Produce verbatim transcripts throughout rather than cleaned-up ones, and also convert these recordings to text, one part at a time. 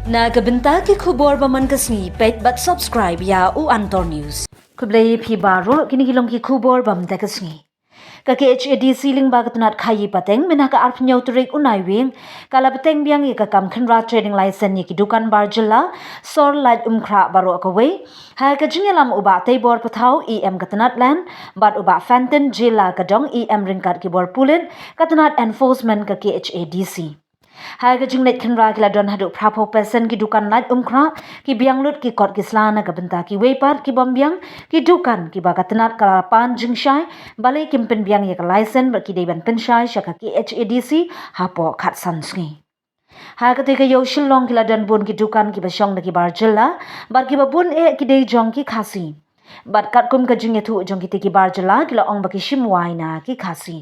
Na ka bynta ki khubor ba man ka sngi, peit bad subscribe ïa u Antor News. Khublei phi baroh, kine ki long ki khubor ba man ka sngi. Ka K H A D C lyngba ka tnat khaïi pateng mynha ka arphew tarik u Naiwieng ka la bteng biang ïa ka kam khynra trading license ïa ki dukan bar jylla sor Laitumkhrah baroh kawei. Ha ka jingïalam u Bah Teibor Pathaw, E M ka tnat Land, bad u Bah Fantin J Lakadong, E M ryngkat ki bor pulit ka tnat enforcement ka K H A D C. Ha ka jingleit khynra ki la don haduh phraphew percent ki dukan Laitumkhrah ki biang lut ki kot ki sla, na ka bynta kiwei pat ki bym biang ki dukan kiba ka tnat ka la pan jingshai, balei kim pynbiang ïa ka license bad ki dei ban pynshai sha ka K H A D C hapoh khatsan sngi. Ha kata ka ïew Shillong ki la don bun ki dukan kiba shong da ki bar jylla bad kiba bun eh ki dei jong ki Khasi. Bad katkum ka jingïathuh jong kita ki bar jylla ki la ong ba ki shim wai na ki Khasi.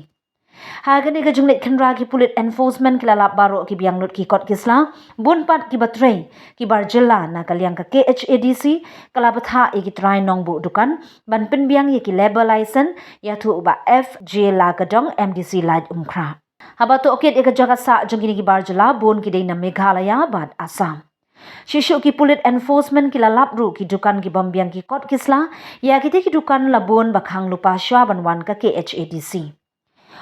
Ha kane ka jingleit khynra ki pulit enforcement ki la lap baroh ki biang lut ki kot ki sla, bun pat kiba trei ki bar jylla. Na ka liang ka K H A D C ka la bthah ïa ki trai nongbuh dukan ban pynbiang ïa ki labour license, ïathuh u Bah F J Lakadong, M D C Laitumkhrah. Haba tohkit ïa ka jaka sah jong kine ki bar jylla, bun ki dei na Meghalaya bad Assam. Shisha ki pulit enforcement ki la lap ruh ki dukan ki bym biang ki kot ki sla ïa kita ki dukan la bun ba khang lypa shuwa ban wan ka K H A D C.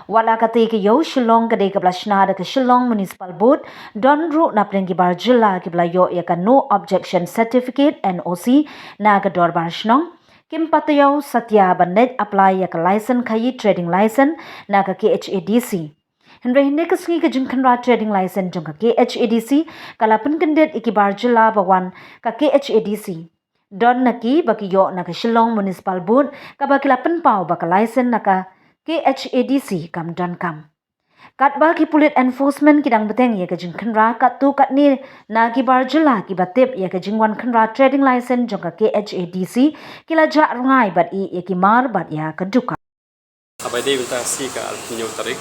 Wat la kata ka ïew Shillong ka dei kaba la shna da ka Shillong Municipal Board, don ruh napdeng ki bar jylla kiba la ïoh ïa ka No Objection Certificate, N O C, na ka dorbar shnong. Kim pat ïoh satia ban leit apply ïa ka license khaïi, trading license, na ka K H A D C. Hynrei hynne ka sngi ka jingkhynra trading license jong ka K H A D C ka la pynkyndit ïa ki bar jylla ba wan ka K H A D C. Don na ki ba ki ïoh na ka Shillong Municipal Board kaba ki la pynpaw ba ka license na ka K H A D C kam donkam. Katba ki pulit enforcement ki dang bteng ïa ka jingkhynra, katto katne na ki bar jylla kiba tip ïa ka jingwan khynra trading license jong ka K H A D C ki la jah rngai bad ïeh ïa ki mar bad ïa ka dukan. Haba ïadei bynta ka sngi ka arphew tarik,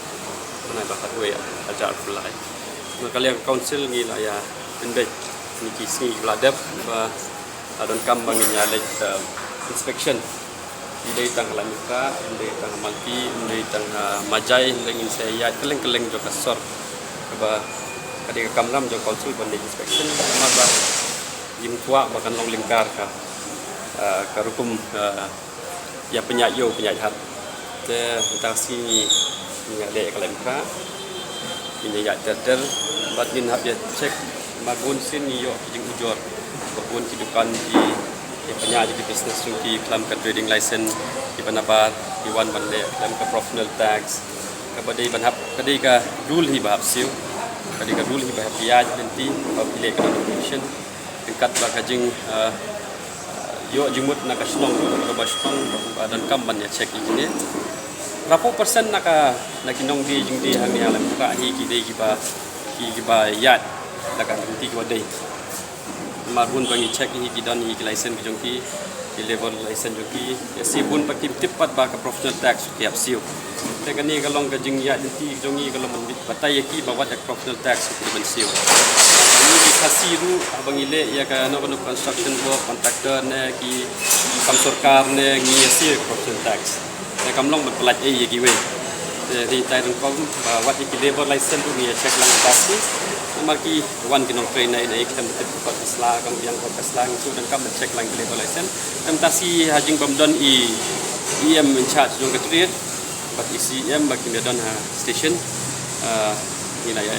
bnai ba khatwei, arhajar arphew lai, na ka liang ka council ngi la ïa pynbeit kine ki sngi kiba la dep ba la donkam ba ngin ïa leit, eh, inspection. Ym dei tang ha Laitumkhrah, ym dei tang ha Malpi, ym dei tang ha Majai, hynrei ngin sa ïaid kylleng kylleng jong ka sor kaba ka dei ka kamram jong ka council ban leit inspection. Namar ba ngim kwah ba kan long lyngkar ka, eh, ka rukom, eh, ïa pynïaid ïew pynïaid hat. Te mynta ka sngi ngi ïa leh ïa ka Laitumkhrah, ngin ïa ïaid ter ter bad ngin hap ïa check. Namar bun sien ngi ïoh ki jingujor ba bun ki dukan ki ïa pynïaid ïa ki business jong ki khlem ka trading license, kiba nabar ki wan ban leh khlem ka professional tax. Kaba dei ban hap, ka dei ka rule hi ba hap siew, ka dei ka rule hi ba hap ïaid lynti ba ki leh ka notification. Ryngkat bad ka jing, eh, ïoh jingmut na ka shnong, ka dorbar shnong ba donkam ban ïa check ïa kine. Phraphew percent na ka, na ki nongdie jingdie hangne ha Laitumkhrah hi ki dei kiba, ki, kiba ïaid da ka lynti kaba dei. Namar bun ba ngi check hi ki don hi ki license ki jong ki, ki labour license jong ki. Ïa shi bun pat kim tip pat ba ka professional tax ki hap siew. Te kane ka long ka jingïaid lynti jong ngi, ka long ban batai ïa ki ba wat ïa ka professional tax ki ban siew. Ngi ki Khasi ruh haba ngi leh ïa kano kano construction work, contractor ne ki kam sorkar ne, ngi ïa siew ïa ka professional tax. Te kam long ban pyllait ei ïa kiwei. Te dei tai ryngkong ba wat ïa ki labour license ruh ngi ïa check lang ba siew. Namar ki wan ki nongtrei na, na i khlem tip kot ka sla, kam biang kot ka sla, ngi shu donkam ban check lang ki labour license. Te mynta shi ha jingbym don i E M in charge jong ka trade bad i C E M ba kim ïa don ha station, ah, ngi la ïa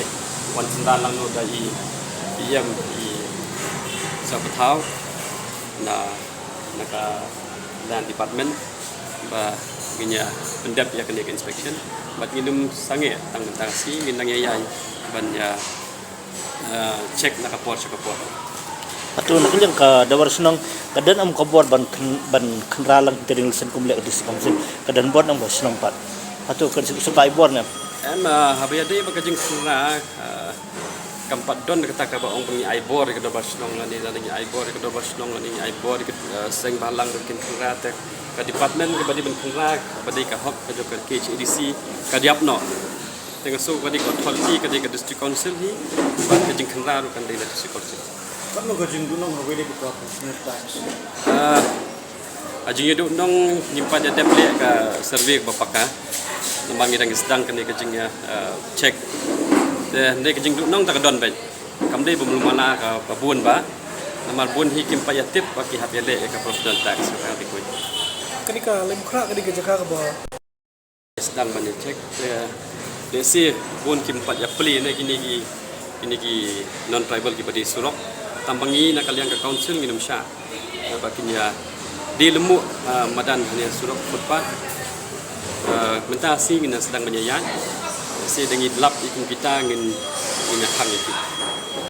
wan synran lang noh da i E M, i Sir Pathaw na, na ka Land Department ba ngin ïa pyndep ïa kane ka inspection. Bad ngin ym sangeh tang mynta shi, ngin nang ïa ïai ban ïa, eh, check na ka por sha ka por. Hato na ka liang ka dorbar shnong ka don em ka bor ban khyn-, ban khynra lang ka trading license kum leh ka District Council, ka don bor em ka shnong pat? Hato ka shu, shu kai bor ne em? Em, eh, haba ïadei bad ka jingkhynra, eh, kam pat don kata kaba ong ba ngi ai bor ïa ka dorbar shnong lane, lane ngi ai bor ïa ka dorbar shnong lane ngi ai bor ïa ka, eh, seng bhalang ba kin khynra. Te ka department kaba dei ban khynra, kaba dei ka hok ka jong ka K H A D C, ka dei ap noh. Te nga sngew ka dei ka authority ka dei ka District Council hi, bad ka jingkhynra ruh kan dei na District Council. Katno ka jingduhnong haba ïadei bad ka professional tax? Ah, ka jingïaduhnong ngim pat ïa dep leh ka survey kaba paka. Namar ngi dang sdang kane ka jing, ah, check. Te hynrei ka jingduhnong te ka don beit. Kam dei ba mluh mana ka ba bun ba. Namar bun hi kim pat ïa tip ba ki hap ïa leh ïa ka professional tax ka dei kawei. Kane ka Laitumkhrah ka dei ka jaka kaba sdang ban ïa check, eh, lehse bun kim pat ïa plie ne kine ki, kine ki non tribal kiba die surok. Tang ba ngi na ka liang ka council ngin ym shah, eh, ba kin ïa die lyngngoh, eh, madan hangne surok footpath. Eh, mynta shi ngin sdang ban ïa ïaid. Shi da ngi lap ïa kum kita ngin, ngin ïa khang ïa ki.